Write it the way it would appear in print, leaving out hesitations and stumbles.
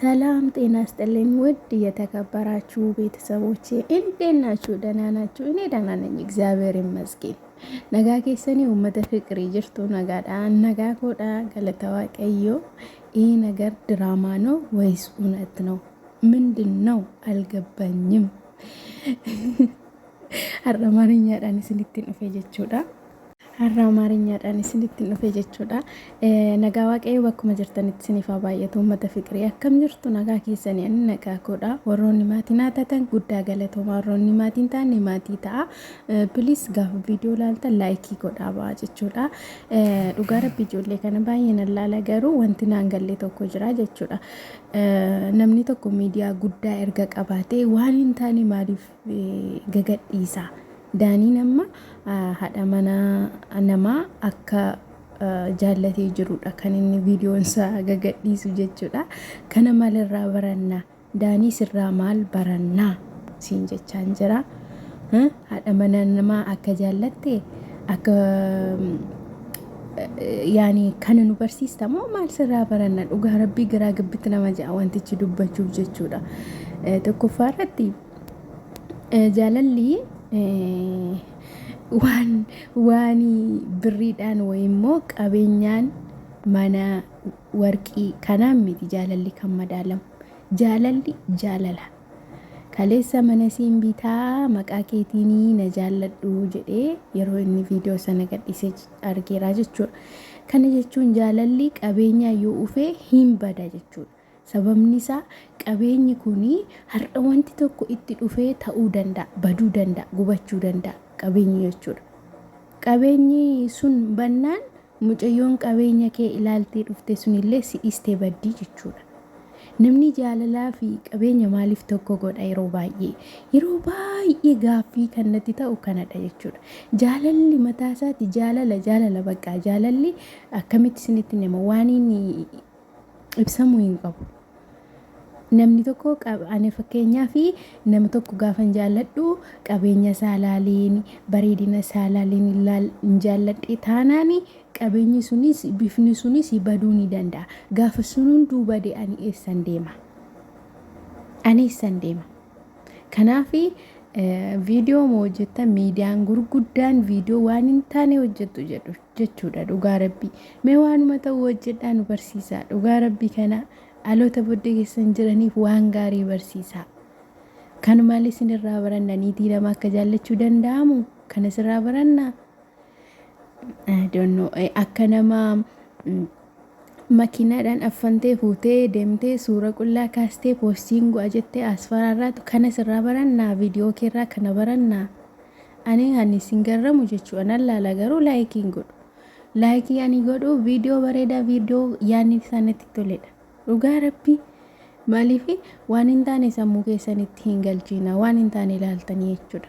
ሰላም ጤና ስጥልኝ ውድ የተከበራችሁ ቤተሰቦቼ እንዴት ናችሁ? ደህና ናችሁ? እኔ ደህና ነኝ፣ እግዚአብሔር ይመስገን። Nagaa keessanii uummata fiqirii jirtu? Nagaadha, nagaa koodha, galata Waaqayyoo። ይህ ነገር ድራማ ነው ወይስ እውነት ነው? ምንድን ነው? አልገባኝም። Har'a Amaariffaadhaan isinitti dhufe jechuudha. Har'a Amaariffaadhaan isinitti dhufe jechuudha. Nagaa Waaqayyoo bakkuma jirtanitti isiniif haa baay'atu. Uummata fiqirii akkam jirtu? Nagaa keessanii? Ani nagaa koodha. Warroonni maatii naa taatan guddaa galatooma. Warroonni maatii hin taane maatii ta'a. Please, gaafa viidiyoo ilaaltan like godhaa ba'a jechuudha. Dhugaa Rabbi, ijoollee kana baay'ee nan laala, garuu wanti naan galle tokko jira jechuudha. Namni tokko miidiyaa guddaa erga qabaatee waan hin taane maaliif gagadhiisa? Daaniin amma haadha manaa namaa akka jaallatee jirudha kan inni viidiyoon isaa gagadhiisu jechuudha. Kana maalirraa barannaa? Daanii sirraa maal barannaa? Siin jechaan jira. Haadha mana namaa akka jaallatte akka yaani kana nu barsiista moo maal sirraa baranna? Dhugaa Rabbii, garaa gabbitti nama ja'a wantichi dubbachuuf jechuudha. Tokkoffaa irratti, jaalalli waan birriidhaan wayimmoo qabeenyaan mana warqii kanaan miti jaalalli kan madaalamu. Jaalalli jaalala. Kaleessa mana siin bitaa, maqaa keetiin na jaalladhu jedhee yeroo inni viidiyoo sana gadhiisee argeera jechuudha. Kana jechuun jaalalli qabeenyaa yoo dhufee hin bada jechuudha. Sababni isaa, qabeenyi kuni har'a wanti tokko itti dhufee ta'uu danda'a, baduu danda'a, gubachuu danda'a qabeenyi jechuudha. Qabeenyi sun bannaan mucayyoon qabeenya kee ilaaltee dhufte sunillee si dhiistee baddii jechuudha. Namni jaalalaa fi qabeenya maaliif tokko godha yeroo baay'ee? Yeroo baay'ee gaaffii kan natti ta'u kanadha jechuudha. Jaalalli mataa isaatti jaalala, jaalala bakka jaalalli akkamitti isinitti nama waan inni ibsamuu hin qabu. Namni tokko, ani fakkeenyaa fi nama tokko gaafan jaalladhu, qabeenya isaa ilaaleen, bareedina isaa ilaaleen hin jaalladhe taanaan, qabeenyi sunis bifni sunis baduu ni danda'a. Gaafa sun hunduu bade ani eessan deema? Ani eessan deema? Kanaaf viidiyoo moo hojjettan, miidiyaan gurguddaan viidiyoo waan hin taane hojjettu jedhu jechuudha, dhugaa Rabbii. Mee waanuma ta'u hojjedhaa nu barsiisaa, dhugaa Rabbii. Kana dhaloota booddee keessan jiraniif waan gaarii barsiisaa. Kanumaallee isinirraa baranna. Niitii nama akka jaallachuu danda'amu kana sirraa baranna. Akka nama makiinaadhaan affantee fuutee deemtee suura qullaa kaastee post-iin go'a jettee as faraarraatu kana sirraa barannaa? Viidiyoo keerraa kana barannaa? Ani isin garramu jechuudha. Nan laala, garuu like hin godhu. Like ani godhu viidiyoo bareedaa, viidiyoo yaadni isaa natti toledha. Dhugaa Rabbii, maaliif waan hin taane sammuu keessanitti hin galchiina, waan hin taane ilaaltanii jechuudha.